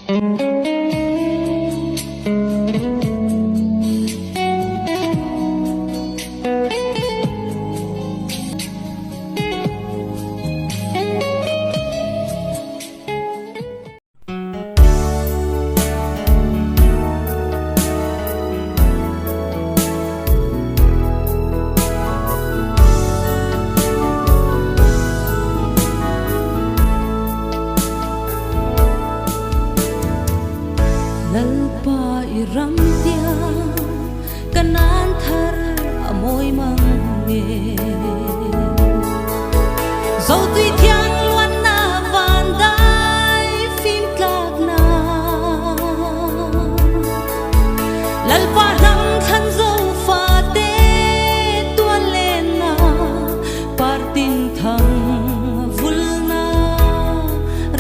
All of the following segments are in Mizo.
Lalpa i ram tiang Kanan thar a mawi mang nge. Zotui thiang luanna van dai fim tlakna. Lalpa hnam thlan zo fate tual lenna partin thang vulna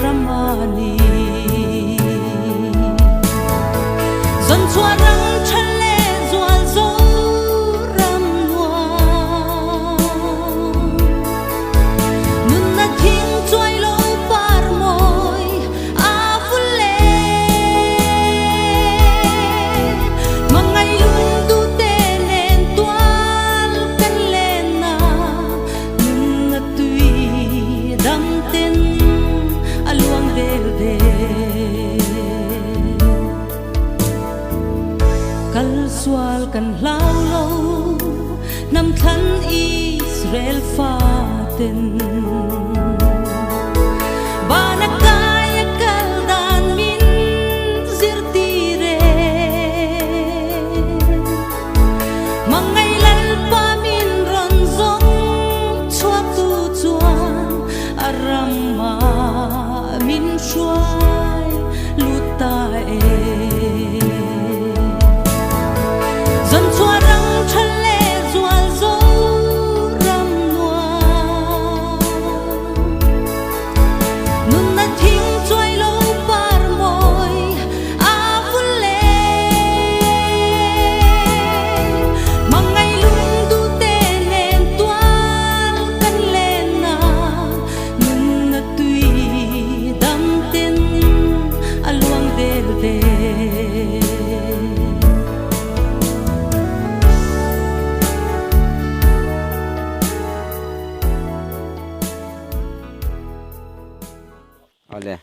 ramani. Zon chhuah rang tha le zual zo ram nuam. Nunna thing chuai lo par mawi a vul e. Mangai lungdu te nen tual kan len a, nunna tui dam ten a luang del del. Kal sual kan hlau lo, hnam thlan Israel faten. Van a kai a kal dan min zirtir e. Mangai Lalpa min rawn zawng chhuak tu chuan a ram ah min hruai lut ta e. Zan chhuah rang tha le zual zo ram nuam. Nunna thing chuai lo par mawi a vul e. Mangai lungdu te nen tual kan len a, nunna tui dam ten a luang del del. Awle.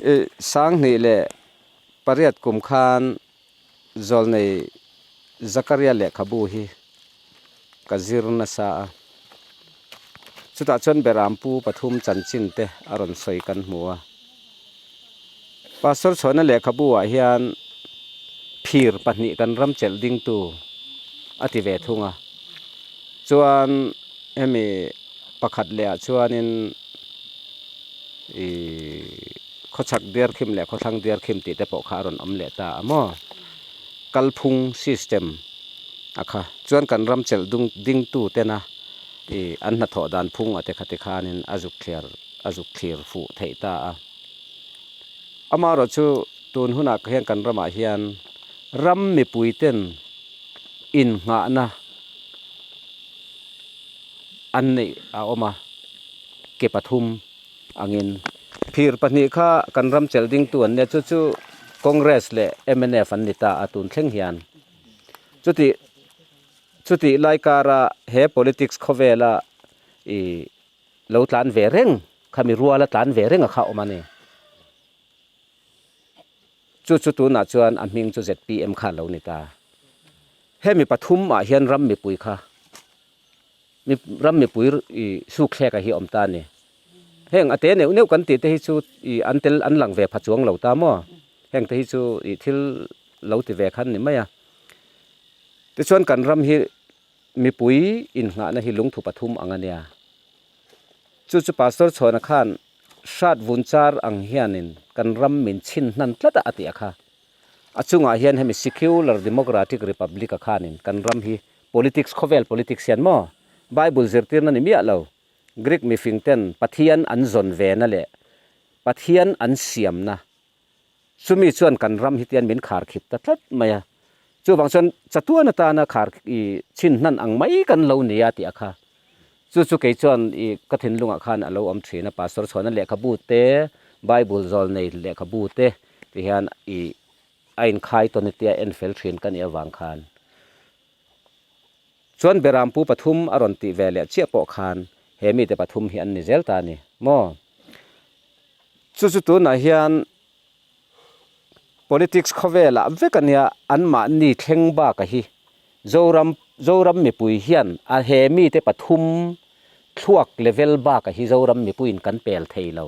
I Sanghnih leh pariat kum khan Zawlnei Zakaria lehkhabu hi ka zir nasa a. Chutah chuan Berampu pathum chanchin te a rawn sawi kan hmu a. Pastor Chhuana lehkhabu ah hian phir pahnih kan ram chelh dingtu a ti ve thung a. Chuan hemi pakhat leh ah chuanin ih khawchhak diarkhim leh khawthlang diarkhim tih te pawh kha a rawn awm leh ta a maw. Kalphung system a kha chuan kan ram chelh dung dingtu tena ih an hnathawh dan phung a te kha ti khanin a zuk thliar a zuk thlir fuh theih ta a. Amaherawh chu tun hunah hian kan ramah hian ram mipui ten innghahna an neih a awm a, ke pathum angin. Phir pahnih kha kan ram chelh dingtu an nia, chu chu Congress leh mnf an ni ta a tun thleng hian. Chuti chutih lai kara he politics khawvela ih lo tlan ve reng khami ruala tlan ve reng a kha awm a ni. Chu chu tunah chuan a hming chu zpm kha a lo ni ta. Hemi pathum ah hian ram mipui kha mi ram mipui ih sukthlek a hi awm ta a ni. Heng a te neuh neuh kan tih te hi chu ih an tel an lang ve pha chuang lo ta maw. Heng te hi chu ih thil lo ti ve khan ni mai a. Tichuan kan ram hi mipui innghahna hi lungthu pathum ang a nia. Chu chu Pastor Chhuana khan hrat vun char ang hianin kan ram min chhin hnan tlat a a tih a kha. A chungah hian hemi Secular Democratic Republic a khanin kan ram hi politics khawvel politics hian maw Bible zirtirna ni miah lo Greek mifing ten Pathian an zawn vena leh Pathian an siamna Chumi chuan kan ram hi tian min khar khip ta tlat mai a, chuvang chuan chatuan atana khar i chhin hnan ang mai kan lo ni a tih a kha. Chu chu kei chuan i ka thinlungah khan a lo awm thin a, Pastor Chhuana lehkhabu te, Bible zawl nei lehkhabu te ti hian ih a inkhai tawn tia en fel thin ka nih avang khan chuan Berampu pathum a rawn tih ve leh chiah pawh khan he mite pathum hi an ni zel ta a ni maw? Chu chu tunah hian politics khawvelah vek a nia anmahni thleng baka hi Zoram Zoram mipui hian a he mite pathum thluak level baka hi Zoram mipuiin kan pel thei lo.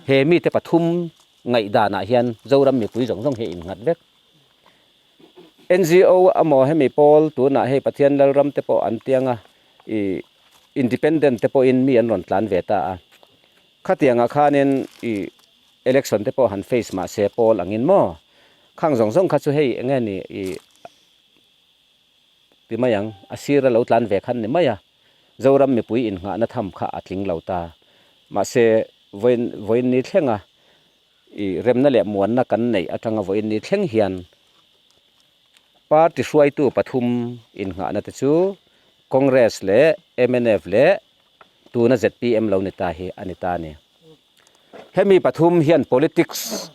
He mite pathum ngaihdanah hian Zoram mipui zawng zawng hi a innghat vek. NGO amaw hemi pawl tunah hei Pathian Lalram te pawh an tiang a, ih independent te pawhin mi an rawn tlan ve ta a. Khatiangah khanin ih election te pawh han face mah se pawl angin maw khang zawng zawng kha chu hei eng nge ni ih ti mai ang a sira lo tlan ve khan ni mai a, Zoram mipui innghahna tham kha a tling lo ta. Mahse vawiin vawiin ni thlenga I remna leh muanna kan neih atanga vawiin ni thleng hian party hruaitu pathum innghahna te chu Congress leh mnf leh tuna zpm lo ni ta hi a ni ta a ni. Hemi pathum hian politics,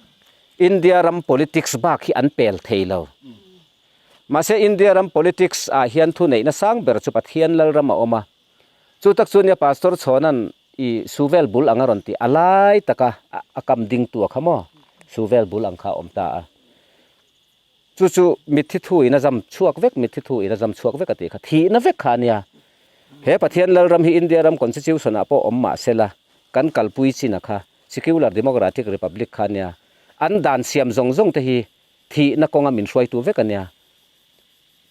India ram politics bak hi an pel thei lo. Mahse India ram politics ah hian thuneihna sang ber chu Pathian Lalram a awm a. Chu tak chu nia Pastor Chhawna'n I suvel bul ang a rawn tih a lai taka a kam ding tu a kha maw? Suvel bul ang kha a awm ta a. Chu chu mitthi thu in a zam chhuak vek, mitthi thu in a zam chhuak vek a tih kha thihna vek kha a nia. He Pathian Lalram hi India ram Constitution ah pawh awm mah sela kan kalpui chin a kha Secular Democratic Republic kha a nia. An dan siam zawng zawng te hi thihna kawnga min hruaitu vek a nia.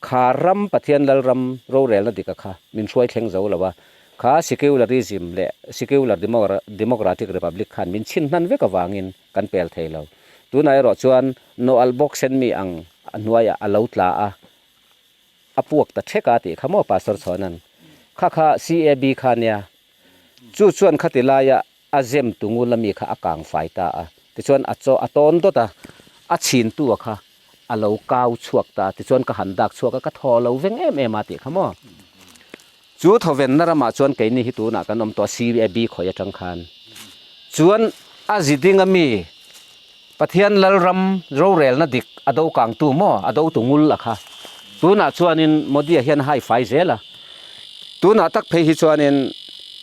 Kha ram Pathian Lalram rorelna dika kha min hruai thleng zo lo a, kha secularism leh secular democratic republic khan min chhin hnan vek avangin kan pel thei lo. Tunah erawh chuan nawalh bawk sen mi ang a hnuaiah a lo tla a, a puak ta thek a tih kha maw Pastor Chhawna'n. Kha kha CAB kha nia. Chu chuan khati laia a zem tungul ami kha a kang fai ta a, tichuan a chaw a tawn dawt a, a chhin tu a kha a lo kau chhuak ta a, tichuan ka han dak chhuak a, ka thaw lo veng em em a tih kha maw. Chu thawvenna ramah chuan keini hi tunah kan awm tawh a, CAB khawi atang khan chuan a zi ding ami Pathian Lalram rorelna dik a do kangtu maw a do tungul a kha tunah chuanin Modi-a hian a hai fai zel a. Tunah tak phei hi chuanin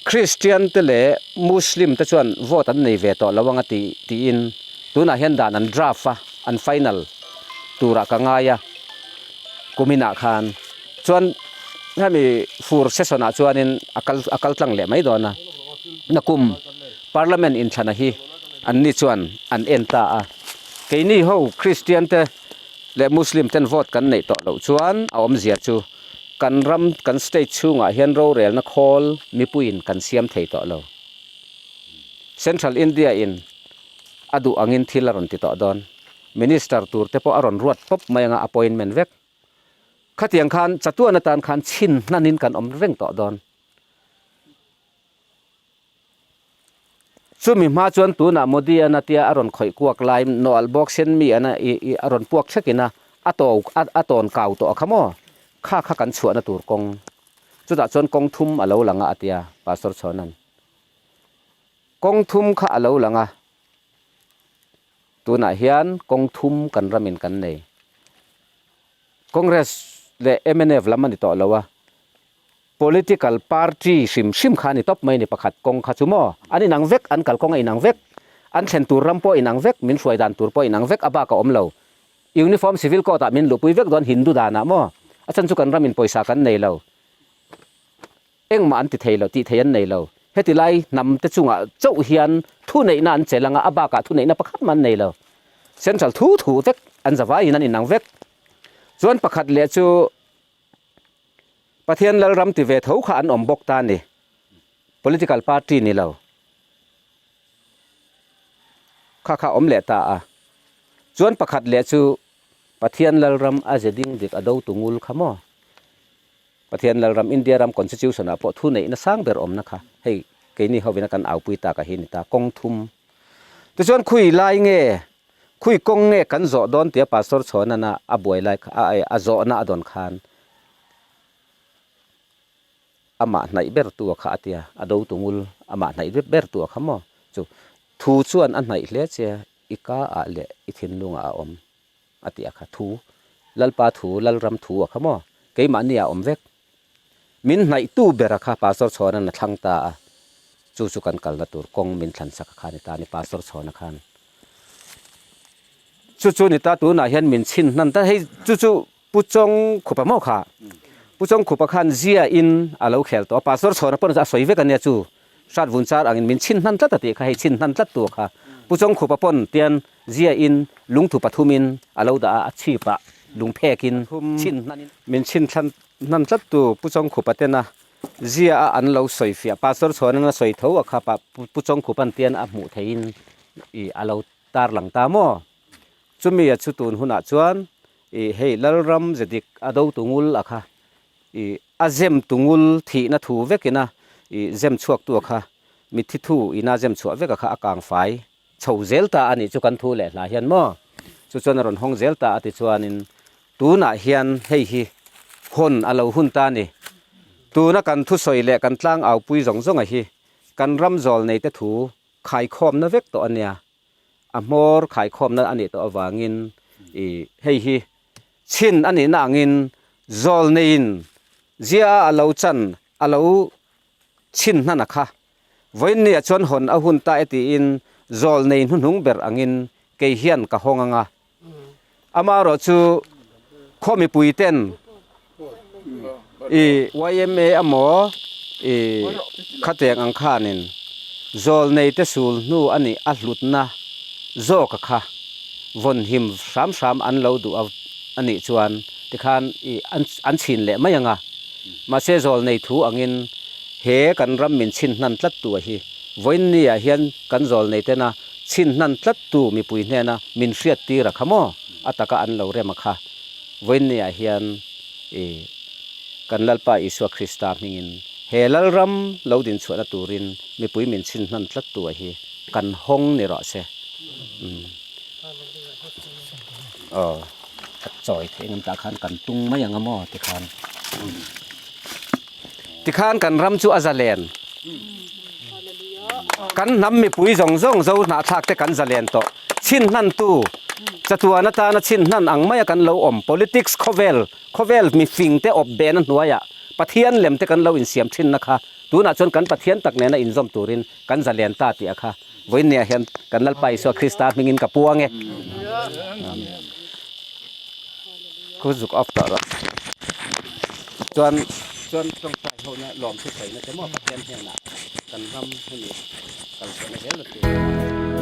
Kristian te leh Muslim te chuan vote an nei ve tawh lo anga ti tiin tunah hian dan an draft a, an final turah ka ngai a kuminah khan chuan hemi fur session ah chuanin a kal a kal tlang leh mai dawn a. Nakum Parliament inthlana hi anni chuan an en ta a, keini ho Kristian te leh Muslim ten vote kan neih tawh loh chuan a awmzia chu Kan ram, kan state chhungah hian rorelna khawl mipuiin kan siam thei tawh lo. Central India in a duh angin thil a rawn ti tawh dawn. Minister tur te pawh a rawn ruat pawp mai anga appointment vek. Khatiang khan chatuan atan khan chhin hnanin kan awm reng tawh dawn. Chumi hma chuan tunah Modi an a tia a rawn khawih kuak lai nawlh bawk sen mi an a i i a rawn puak thek in a a to a a tawn kau tawh a kha maw kha kha kan chhuahna tur kawng chutah chuan kawng thum a lo lang a a tia Pastor Chhawna'n kawng thum kha a lo lang a tunah hian kawng thum kan ramin kan nei Congress leh mnf lam a ni tawh lo a. Political party hrim hrim kha a ni tawp mai ni pakhat kawng kha chu maw an inang vek an kalkawng a inang vek an thlen tur ram pawh inang vek min hruai dan tur pawh inang vek a bak a awm lo uniform civil code ah min luhpui vek dawn Hindu dan ah maw a chhan chu kan ram in pawisa kan nei lo engmah an ti thei lo tih thei an nei lo heti lai hnam te chungah chauh hian thuneihna an chelh anga a bakah thuneihna pakhat mah an nei lo central thu thu vek an zavaiin an inang vek chuan pakhat leh chu Pathian Lalram ti ve tho kha an awm bawk ta ni. Political party ni lo. Kha kha awm leh ta a. Chuan pakhat leh chu Pathian Lalram a ze ding dik a do tu ngul kha maw? Pathian Lalram India ram constitution ah pawh thu neihna sang ber awmna kha hei keini hovin a kan aupui tak a hi ni ta kawng thum. Tichuan khui lai nge Khui kawng nge kan zawh dawn tia Pastor Chhawnana a buai lai kha a zawhna a dawn khan amah hnaih ber tu a kha a tia, a do tu ngul Amah hnaih vek ber tu a kha maw? Chu thu chuan a hnaih hle che i ka ah leh i thinlungah a awm a tih a kha. Thu, Lalpa thu, Lalram thu a kha maw? Keimahni ah a awm vek. Min hnaihtu ber a kha Pastor Chhawna'n a thlang ta a, chu chu kan kalna tur kawng min thlansak a kha ni ta a ni Pastor Chhawna khan. Chu chu ni ta tunah hian min chhin hnan ta hei chu chu Pu Chawng Khupa maw kha? Pu Chawng Khupa khan zia in a lo khel tawh a, Pastor Chhawna pawn a sawi vek a nia chu hrat vun char angin min chhin hnan tlat a tih kha hei chhin hnan tlat tu kha Pu Chawng Khupa pawn tian zia in lungthu pathum in a lo dah a, a chhip ah lung phek in chhin hnan in min chhin hnan tlat tu Pu Chawng Khupa tena zia a an lo sawi fiah Pastor Chhawna'n a sawi tho a kha Pu Chawng Khupa'n tian a hmuh theihin ih a lo tar lang ta maw? Chumi a chu tun hunah chuan ih hei Lalram zedik a do tungul a kha ih a zem tungul thihna thu vekina ih zem chhuaktu a kha mitthi thu ina zem chhuah vek a kha a kang fai chho zel ta a nih chu kan thu leh hla hian maw chu chuan a rawn hawng zel ta a ti chuanin tunah hian hei hi hawn a lo hun ta a ni. Tuna kan thusawi leh kan tlangaupui zawng zawng a hi kan ram zawl neite thu khaikhawmna vek tawh a nia. A hmawr khaikhawmna a nih tawh avangin ih hei hi chhin a nihna angin zawl neiin zia a lo chan a lo chhin hnan a kha. Vawiin nia chuan hawn a hun ta e tiin zawl nei hnuhnung ber angin kei hian ka hawng anga. Amaherawh chu khaw mipui ten ih yma emaw ih khateng ang khanin zawl nei te sul hnu a nih a hlutna zawk a kha vawn him hram hram an lo duh a a nih chuan tikhan ih an chhin leh mai ang a. Mahse zawl nei thu angin he kan ram min chhin hnan tlat tu a hi vawiin ni ah hian kan zawl nei tena chhin hnan tlat tu mipui hnena min hriat tir a kha maw? A taka an lo rem a kha. Vawiin ni ah hian i kan Lalpa Isua Krista hmingin he Lalram lo din chhuahna turin mipui min chhin hnan tlat tu a hi kan hawng ni rawh se. Umm. Aw, a chawi theih ngam tah khan kan tung mai ang a maw tikhan. Tikhan kan ram chu a zalen. Kan hnam mipui zawng zawng zo hnahthlak te kan zalen tawh. Chhin hlantu chatuan atana chhin hlan ang maia kan lo awm politics khawvel khawvel mifing te awp behna hnuaiah Pathian lem te kan lo insiam thinna kha tunah chuan kan Pathian tak nena inzawm turin kan zalen ta tih a kha vawiinniah hian kan Lalpa Isua Krista hmingin ka puang e. Khu zuk off tawh rawh. Chuan chuan tawngtai ho na lawm thu sawi na te maw Pathian hnenah kan ram hemi kal chhuahna zel na tur.